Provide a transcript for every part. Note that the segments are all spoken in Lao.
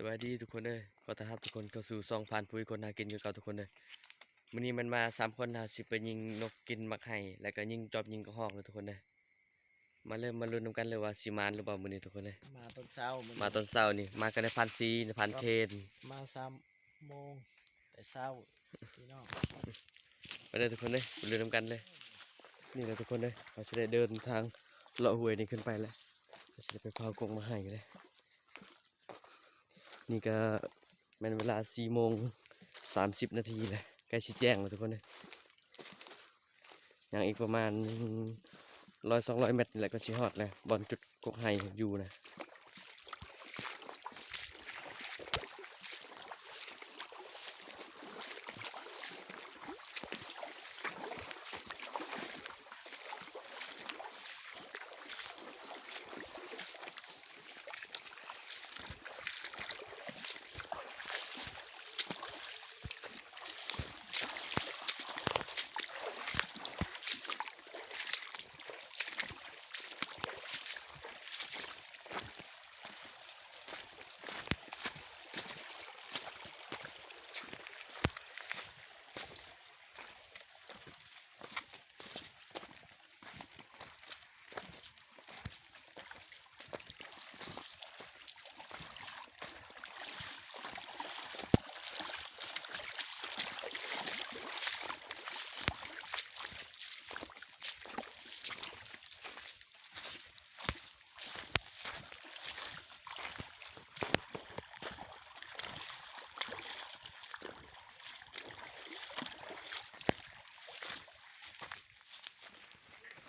ສະບາຍດີທຸກຄົນເດີ ຂໍຕ້ອນຮັບທຸກຄົນເຂົ້າສູ່ຊ່ອງພານປຸ້ຍຄົນຫາກິນຄືເກົ່າທຸກຄົນເດີ. ມື້ນີ້ແມ່ນມາສາມຄົນ ເຮົາຊິໄປຍິງນົກກິນໝາກໄຮ ແລ້ວກໍຍິງຈອບຍິງກະຮອກເດີທຸກຄົນເດີ. ມາເລີຍ ມາລຸ້ນນຳກັນເລີຍວ່າຊິໝານຫຼືບໍ່ມື້ນີ້ທຸກຄົນເດີ. ມາຕອນເຊົ້າ ມາຕອນເຊົ້ານີ້ ມາກັນໃນພານສີ ໃນພານເຄນ ມາສາມໂມງແຕ່ເຊົ້າພີ່ນ້ອງ. ໄປເດີທຸກຄົນເດີ ໄປລຸ້ນນຳກັນເລີຍ. ນີ້ແຫຼະທຸກຄົນເດີ ເຮົາຊິໄດ້ເດີນທາງເລາະຫ້ວຍນີ້ຂຶ້ນໄປແລ້ວ ເຮົາຊິໄດ້ໄປເຜົາກົກໝາກໄຮເລີຍ. ນີ້ກໍແມ່ນເວລາສີ່ໂມງສາມສິບນາທີແລ້ວ ໃກ້ຊິແຈ້ງແລ້ວທຸກຄົນເອີຍ. ຍັງອີກປະມານຮ້ອຍສອງຮ້ອຍແມັດນີ້ແຫຼະ ກໍຊິຮອດແລ້ວ ບ່ອນຈຸດກົກໄຮຢູ່ນະ.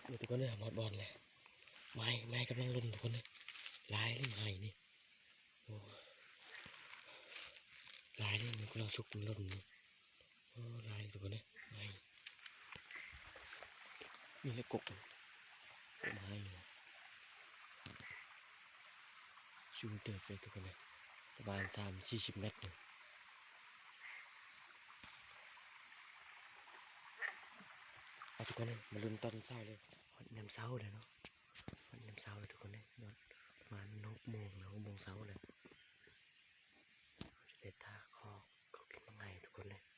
ນີ້ທຸກຄົນເອີຍ ຮອດບ່ອນແລ້ວ. ໝາຍ ໝາຍກຳລັງຫຼົ່ນທຸກຄົນເອີຍ ຫຼາຍເລີຍໝາຍນີ້. ໂອ້ ຫຼາຍເລີຍ ມັນກຳລັງສຸກ ມັນຫຼົ່ນນີ້. ໂອ້ ຫຼາຍທຸກຄົນເອີຍ ໝາຍ. ນີ້ແຫຼະກົກ ກົກໝາຍນີ້ ສູງເຕີບເລີຍທຸກຄົນເອີຍ ປະມານສາມສີ່ສິບແມັດນີ້. ເອົາທຸກຄົນເອີຍ ມາລຸ້ນຕອນເຊົ້າເລີຍ. ຮອດຍາມເຊົ້າແລ້ວເນາະ ຮອດຍາມເຊົ້າແລ້ວທຸກຄົນເອີຍ ຮອດປະມານຫົກໂມງແລ້ວ ຫົກໂມງເຊົ້າແລ້ວ. ເຮັດທ່າຄອກ ເຂົາກິນໝາກໄຮທຸກຄົນເອີຍ. ນີ້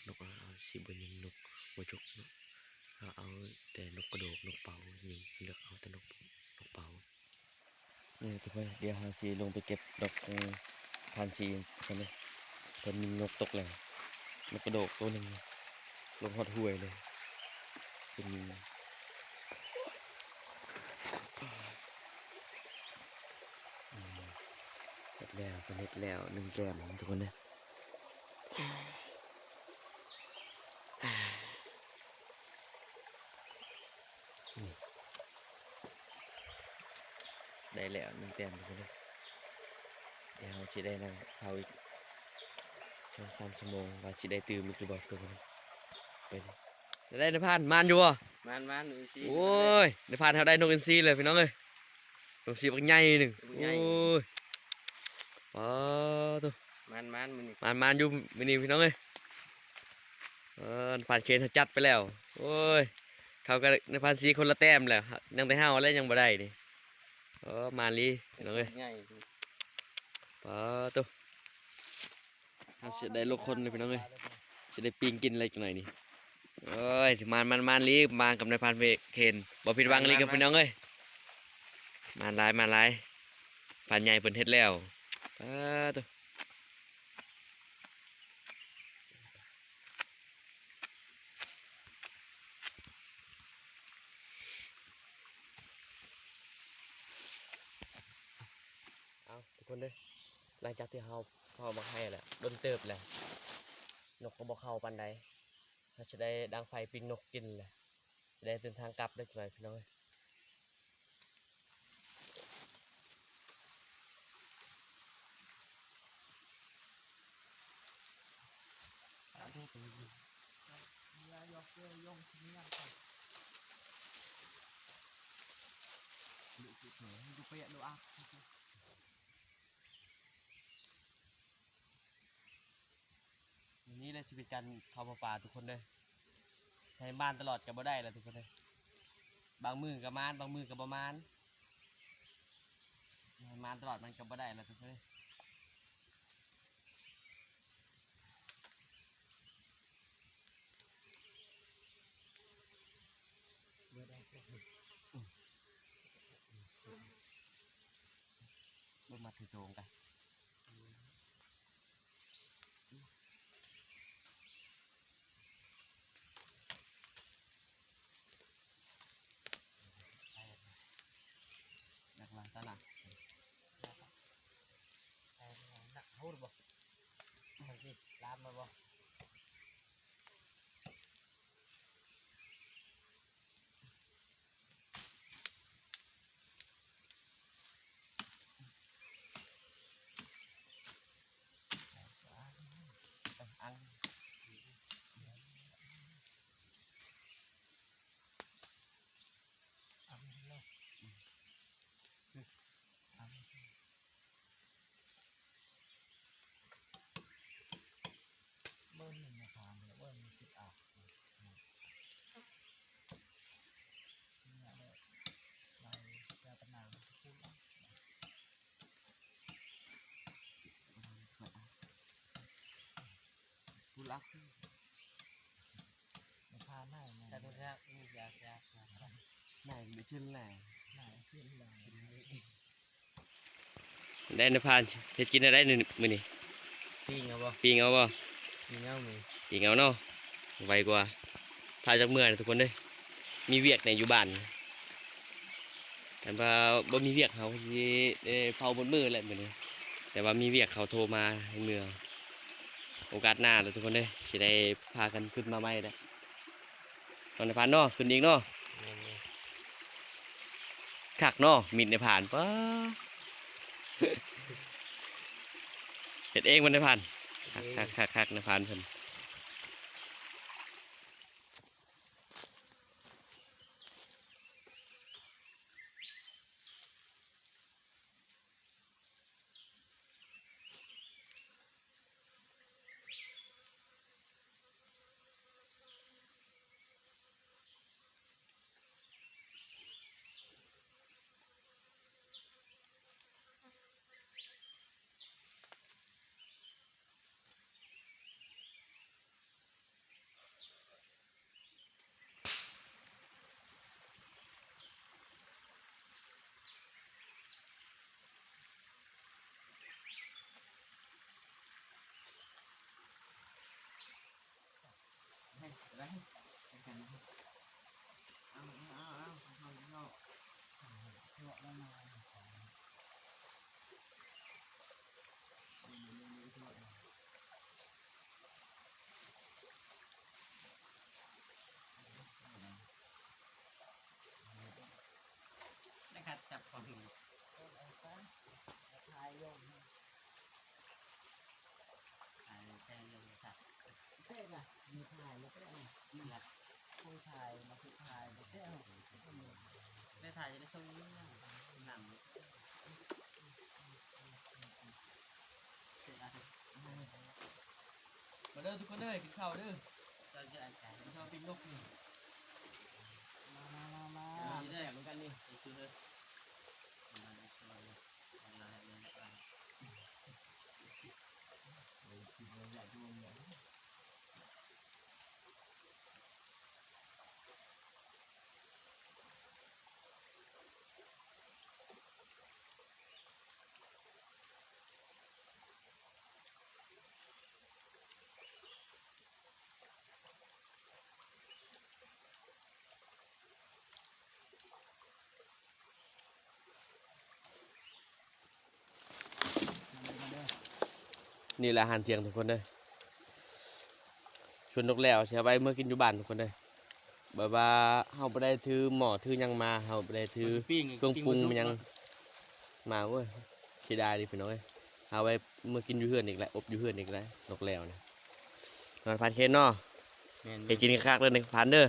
ນົກ ເຮົາຊິບໍ່ຍິງນົກຫົວຈຸກເນາະ ເຮົາເອົາແຕ່ນົກກະໂດກ ນົກເປົ້າຍິງ ເລືອກເອົາແຕ່ນົກ ນົກເປົ້າ. ນີ້ທຸກຄົນ ດຽວເຮົາຊິລົງໄປເກັບນົກຂອງພານສີກ່ອນເດີ ເພິ່ນຍິງນົກຕົກແລ້ວ ນົກກະໂດກໂຕໜຶ່ງ ລົງຮອດຫ້ວຍເລີຍ ເພິ່ນຍິງ ອືມ ເຮັດແລ້ວ ເພິ່ນເຮັດແລ້ວໜຶ່ງແຕ້ມ ທຸກຄົນເດີ. ນີ້ ໄດ້ແລ້ວໜຶ່ງແຕ້ມ ທຸກຄົນເດີ. ດຽວເຮົາຊິໄດ້ນັ່ງເຝົ້າອີກສອງສາມຊົ່ວໂມງ ວ່າຊິໄດ້ຕື່ມອີກຫຼືບໍ່ ທຸກຄົນເດີ. ໄປເລີຍ ໄດ້ນາຍພານ ໝານຢູ່ບໍ່? ໝານໆ ໜູນຊີ ໂອ້ຍ ນາຍພານເຮົາໄດ້ນົກອິນຊີແລ້ວ ພີ່ນ້ອງເອີຍ. ໂຕສີບັກໃຫຍ່ໜຶ່ງ ໂອ້ຍ ປາໂຕ ໝານໆ ມື້ນີ້ ໝານໆ ຢູ່ມື້ນີ້ ພີ່ນ້ອງເອີຍ. ເອີ ນາຍພານເຄນເຮົາຈັດໄປແລ້ວ ໂອ້ຍ ເຂົາກັບນາຍພານສີຄົນລະແຕ້ມແລ້ວ ຍັງແຕ່ເຮົາແຫຼະຍັງບໍ່ໄດ້ນີ້. ເອີ ໝານອີ່ຫຼີ ພີ່ນ້ອງເອີຍ ໃຫຍ່ ປາໂຕ. ເຮົາຊິໄດ້ລົກຄົນເລີຍ ພີ່ນ້ອງເອີຍ ຊິໄດ້ປີ້ງກິນເລັກໜ້ອຍນີ້. ໂອ້ຍ ໝານໆ ອີ່ຫຼີ ມາກັບນາຍພານເຄນ ບໍ່ຜິດຫວັງອີ່ຫຼີກັບພີ່ນ້ອງເອີຍ. ມານຫຼາຍ ມານຫຼາຍ ພານໃຫຍ່ເພິ່ນເຮັດແລ້ວ ປາໂຕ. ເອົາ ທຸກຄົນເດີ ຫຼັງຈາກທີ່ເຮົາເຝົ້າໝາກໄຮ່ແລ້ວ ດົນເຕີບແລ້ວ ນົກກໍບໍ່ເຂົ້າປານໃດ ເຮົາຊິໄດ້ດັງໄຟປີ້ງນົກກິນແລ້ວ ຊິໄດ້ເດີນທາງກັບເດີ ພີ່ນ້ອງເອີຍ. ນີ້ແຫຼະຊີວິດການເຂົ້າປ່າທຸກຄົນເດີ ໃຫ້ມານຕະຫຼອດກໍບໍ່ໄດ້ລະທຸກຄົນເດີ ບາງມື້ກໍມານ ບາງມື້ກໍບໍ່ມານ ໃຫ້ມານຕະຫຼອດມັນກໍບໍ່ໄດ້ລະທຸກຄົນເດີ. ເບິ່ງມາຖືໂຈງກະ ໜັກຫຼາຍຕາໜັກ ໜັກເຮົາບໍ່ ມັນຊິລາມມາບໍ່? ເບິ່ງມາຖາມແລ້ວເບິ່ງມັນຊິອາບ ນີ້ແຫຼະ ລາວແຕ່ປະນາງ ຜູ້ລັກ ມາພານາຍ ແຕ່ເພິ່ນຮັກ ມີຢາກ ຢາກ ຢາກ ນາຍໄປເຊີນແຫຼະ ນາຍເຊີນແຫຼະ. ໄດ້ນາຍພານ ເຮັດກິນແນວໃດມື້ນີ້? ປີ້ງເອົາບໍ່? ປີ້ງເອົາບໍ່? ປີ້ງເອົາມື້ ປີ້ງເອົາເນາະ ໄວກວ່າ. ຖ້າຈັກເມື່ອນະທຸກຄົນເດີ ມີວຽກແດ່ຢູ່ບ້ານ ຄັນວ່າບໍ່ມີວຽກ ເຮົາຊິໄດ້ເຝົ້າໝົດມື້ແຫຼະມື້ນີ້ ແຕ່ວ່າມີວຽກ ເຂົາໂທມາໃຫ້ເມືອ. ໂອກາດໜ້າລະທຸກຄົນເດີ ຊິໄດ້ພາກັນຂຶ້ນມາໃໝ່ແຫຼະ. ເນາະນາຍພານເນາະ ຂຶ້ນອີກເນາະ. ແມ່ນໆ ຄັກເນາະ ມີດນາຍພານ ປ້າ ເຮັດເອງບໍ່ນາຍພານ? ເຮັດເອງ ຄັກໆໆ ນາຍພານເພິ່ນ. ເ ມາເດີທຸກຄົນເດີ ກິນເຂົ້າເດີ ກິນເຂົ້າປີ້ງນົກນີ້ ມາ ມາ ມາ ມາ ເອີ ແຊບເໝືອນກັນນີ້ ນີ້ແຫຼະອາຫານທ່ຽງທຸກຄົນເດີ ຊົນນົກແລ້ວຊິເອົາໄວ້ເມືອກິນຢູ່ບ້ານທຸກຄົນເດີ ແບບວ່າເຮົາບໍ່ໄດ້ຖືໝໍ້ຖືຫຍັງມາ ເຮົາບໍ່ໄດ້ຖືເຄື່ອງປຸງຫຍັງມາ ໂອ້ຍ ເສຍດາຍເດພີ່ນ້ອງເອີຍ ເອົາໄວ້ເມືອກິນຢູ່ເຮືອນອີກແຫຼະ ອົບຢູ່ເຮືອນອີກແຫຼະ ນົກແລ້ວນະ ນອນຜ່ານເຂດເນາະ ແມ່ນ ເຮັດກິນຄັກໆເດີນີ້ ຜ່ານເດີ.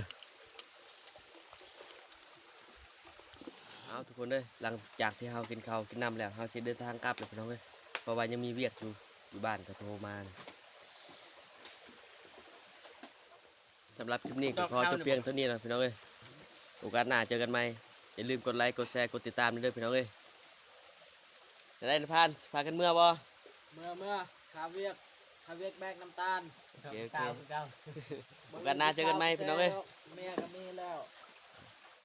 ເອົາທຸກຄົນເດີ ຫຼັງຈາກທີ່ເຮົາກິນເຂົ້າກິນນ້ຳແລ້ວ ເຮົາຊິເດີນທາງກັບແລ້ວພີ່ນ້ອງເອີຍ ເພາະວ່າຍັງມີວຽກຢູ່ ຢູ່ບ້ານເຂົາໂທມານະ ສຳລັບຄລິບນີ້ກໍຂໍຈົບພຽງເທົ່ານີ້ເນາະພີ່ນ້ອງເອີຍ ໂອກາດໜ້າເຈີກັນໃໝ່ ຢ່າລືມກົດໄລ ກົດແຊ ກົດຕິດຕາມເດີພີ່ນ້ອງເອີຍ ຈະໄດ້ພານ ພາກັນເມືອບໍ່? ເມືອ ເມືອ ຄາວຽກ ຄາວຽກແບກນ້ຳຕານ ໂອເຄ ໂອເຄ ໂອກາດໜ້າເຈີກັນໃໝ່ພີ່ນ້ອງເອີຍ ເມຍກໍມີແລ້ວ.